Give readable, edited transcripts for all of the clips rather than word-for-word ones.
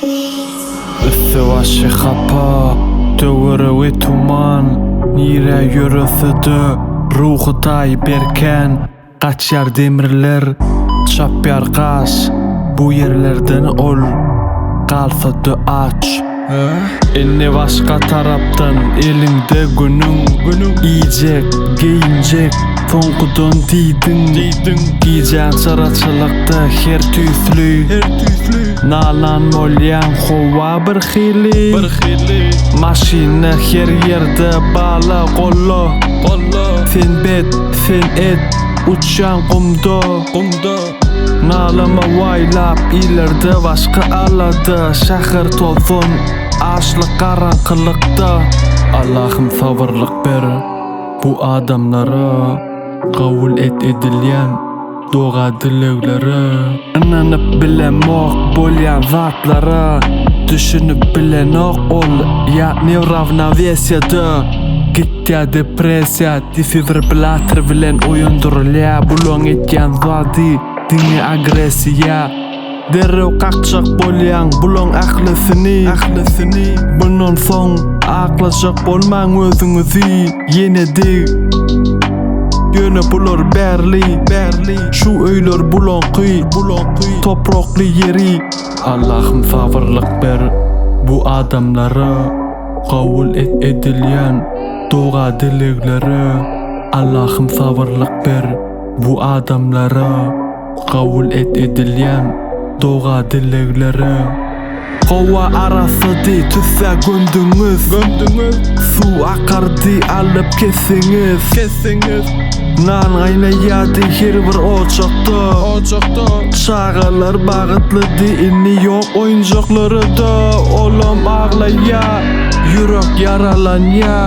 Üsti başy hapa, töweregi tuman, Nirä ýörese-de, ruhy taýy berkän. Gaçýar demirler, çapýar gaş, Bu ýerlerden ol galsa-da aç. Indi başga tarapdan eliňde günüň, Iýjek, geýinjek, soňkudan diýdiň. Gijäň çyraçylykda her tüýsli, Nalan bolýaň howa birhili. Maşynda her ýerde bala golla, Sen bet, sen et, uçýaň gumda. Nalama waýlap ilerde başga alada Şäher tozan, açlyk garaňkylykda. Allahym sabyrlyk ber bu adamlara Kabul et edilýän doga dileglere. Ynanyp bilemok bolýan zatlara Düşünip bilenok ol ýa newrawnowesiýada Gitýä depressiýa Defibrillator bilen oýandyrylýa bulaň etýän zady diňe agressiýa Derrew kakjak bolýaň bulaň ählisini ählisini Bundan soň aklajak bolmaň özüňizi ýene deg Ýöne bular bärli bärli şu öýler bulaňky bulaňky toprakly ýeri Allahym sabyrlyk ber bu adamlara Kabul et edilýän doga dileglere Allahym sabyrlyk ber bu adamlara Kabul et edilýän doga dileglere. Howa arassady tüssä gömdüňiz Gömdüňiz Suw akardy alyp kesseňiz Kesseňiz Nan gaýnaýardy her bir ojakda Ojakda Çagalar bagtlydy indi ýok oýunjaklary-da Olam aglaýa Ýürek ýaralanýa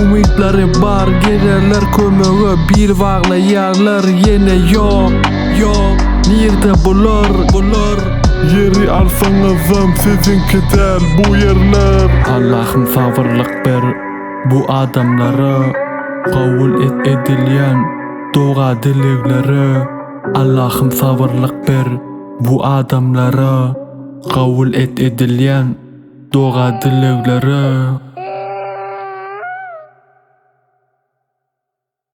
Umytlary bar gelerler kömege bil baglaýarlar ýene ýok ýok Nirde bular bular Ýeri alsaňyzam siziňki däl bu ýerler. Allahym sabyrlyk ber bu adamlara Kabul et edilýän doga dileglere Allahym sabyrlyk ber bu adamlara Kabul et edilýän doga dileglere.